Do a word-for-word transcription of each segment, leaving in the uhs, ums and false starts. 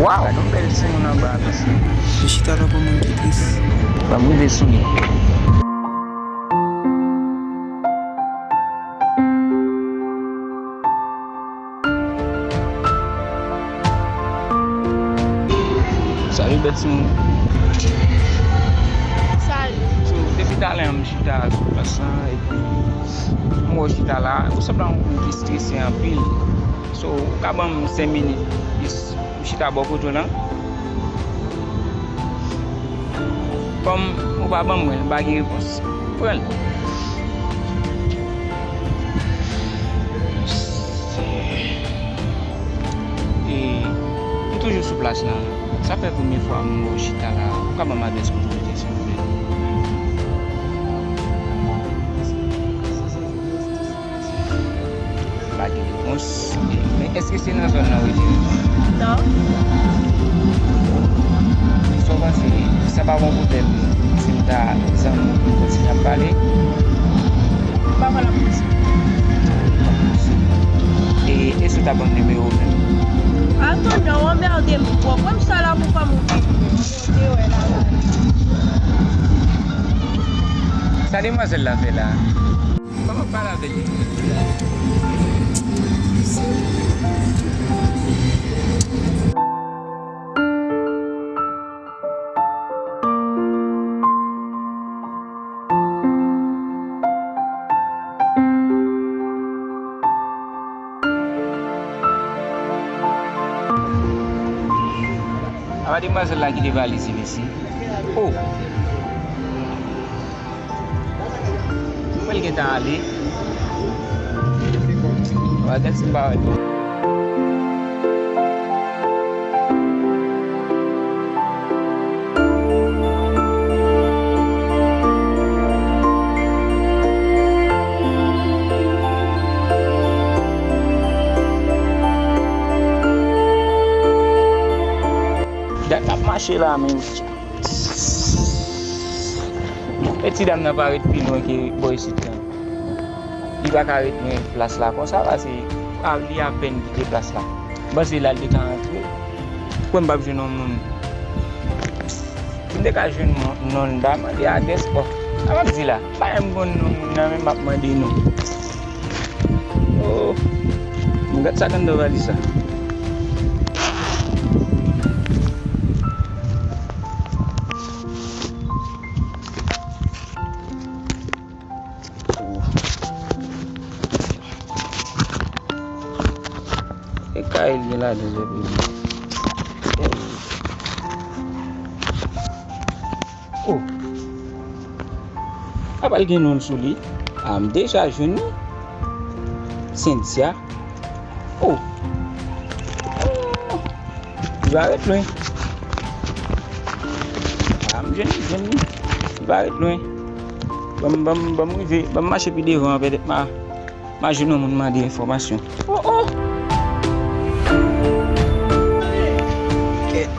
Waw, gade yon bèl timoun anba a, mesye. Li chita la pou moun ki tris. Ban m rive sou li. Salut, bèl timoun. Salut. So, depi talè a, m chita sou plas la, epi m wè w chita la, ou sanble yon moun ki strese anpil. So, ou ka ban m senk minit, plis, m chita bò kote w lan? Kòm ou pa ban mwen, m pa gen repons. Pran l. E, m toujou sou plas lan. Sa fè premye fwa m wè w chita la. Ou ka ban m adrès kote w rete, silvouplè? Pa gen repons. Men èske se nan zòn nan ou rete? Non. Sa w panse, sa pa yon pwoblèm si m ta zanmi w pou n kontinye ap pale? M pa pale ak moun. E, e si w ta ban m nimewo w menm? Atann, w anmède m twòp. Wè m sa la pou fè m okipe. Monte wè la. Sa demwazèl la fè la? Kòman pale avè l? Apa demwazèl la kite valiz li, mesye. Oh! Mwen l gentan ale. Wa gad si m pa wè l. Dat m ap mache la menm. E ti dam nan pa ret pi lwen ke bò isit lan. Li pa ka ret lwen plas la konsa, pase a, li apèn kite plas la. M panse la l te ka antre. Kwè m p ap jwenn yon moun. Si m te ka jwenn moun, non l, m ta mande adrès, bon. Sa m ap di la? Pa janm konn non moun nan, men m ap mande non. Oh. M gad sa k anndan valiz la. E kay li gen ladan, epi. Oh. Apa l gen non l sou li? Ah, m deja jwenn li. Cynthia. Oh. Oh. Li pa ret lwen. Ah, m jwenn li, jwenn li. Li pa ret lwen. Ban m, ban m, ban m rive, ban m mache pi devan, petèt m a, m a jwenn yon moun mande enfòmasyon. Oh, oh! Kèt.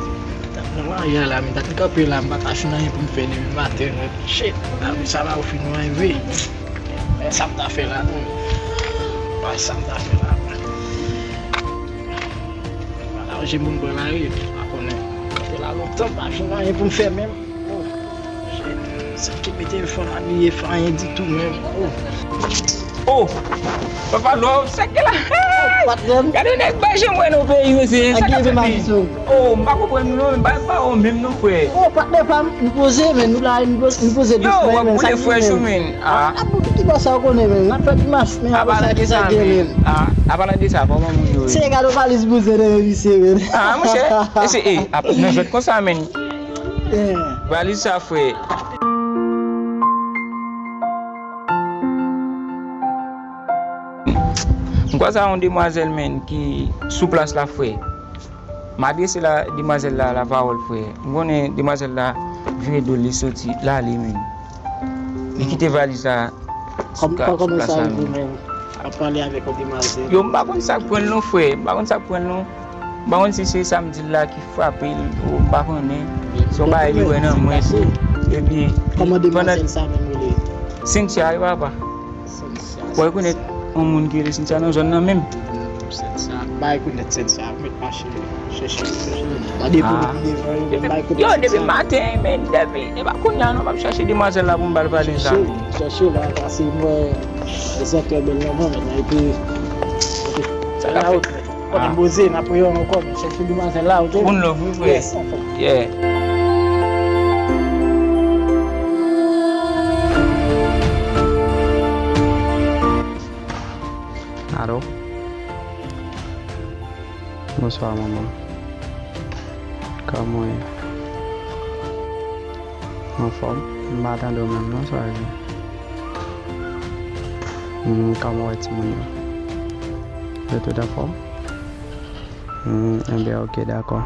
Nan marye a la, men ta te kanpe la, m pa ta jwenn anyen pou m fè demen maten, men shit, lavi sa la ou fin rive. Men sa m ta fè la, menm. Men sa m ta fè la. M pa ta ranje moun pran lari, m pa konnen. Kanpe la lontan, m pa jwenn anyen pou m fè menm. Oh, shit. Sa ki mete m fò la, m ye fè anyen ditou menm. Oh. Oh! Papa Love, sa k gen la? Hey! Gade nèg bay janm wè nan peyi yo, se sa k ap fè peyi. Oh, m pa konprann nou non, men bay pa ou menm non, frè. Oh, patnè pa m, nou poze, men nou la, nou poze, nou poze dousman, men sa k gen, men. Ah, pou ki bò sa w konnen, men n ap fè ti mach, men apa sa ki sa gen, men. Ah, apalan de sa, kòman moun yo ye? Se gade valiz bouzen de misye, men. Ah, monchè, e se, e, ap, nan jwèt konsa, men. Eh. Valiz sa, frè. M kwaze a yon demwazèl, menn, ki sou plas la, frè. M adrese la, demwazèl la, lapawòl, frè. M konnen demwazèl la vire do l, li soti, l ale, menn. Li kite valiz la sou ka, sou plas la, menn. Ap pale avèk yon demwazèl. Yo, m pa konn sa k pran l non, frè. M pa konn sa k pran l non. M pa konn si se sa m di l la ki frape l, ou m pa konnen. Se yon bagay li wè nan mwen, se, epi pandan Cynthia, wi papa. Ou rekonèt yon moun ki rele Cynthia nan zòn nan menm? Sèn sa, bay koulèt sèn sa, ou mèt mache chèche, chèche. Mande pou li devan yo, bay koulèt sèn sa. Yo, depi maten, men, depi, e pa kounye a non, m ap chèche demwazèl la pou m ba l valiz la. Chèche, chèche la, pase mwen, se trè bèl nan mwen, men, epi, ok. Sa la, ok. Konnen boze, n ap wè yo ankò, men chèche demwazèl la, ok? One love, wi, frè. Yes, anfòm. Yeah. Alo? Bonswa, manman. Kòman w ye? Anfòm? M pa tande w menm non, sa vle di. Hmm, kòman w wè timoun yo? Yo tout anfòm? Hmm, enben, ok, dakò.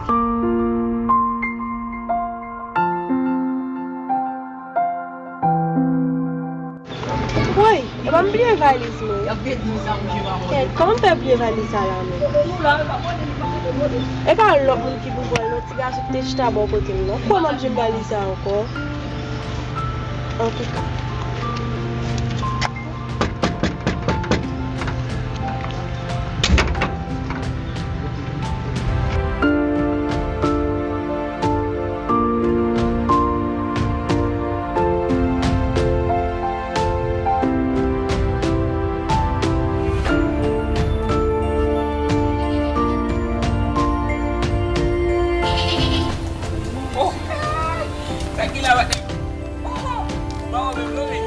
Woy, epa m bliye valiz mwen. Kèt, kòman m fè bliye valiz sa la menm? E pa lòt moun ki pou pran l non, ti gason ki te chita bò kote m nan. Kòman m jwenn valiz sa ankò? Antouka. Oh! Sa ki la, oh! Maman, men, men, men.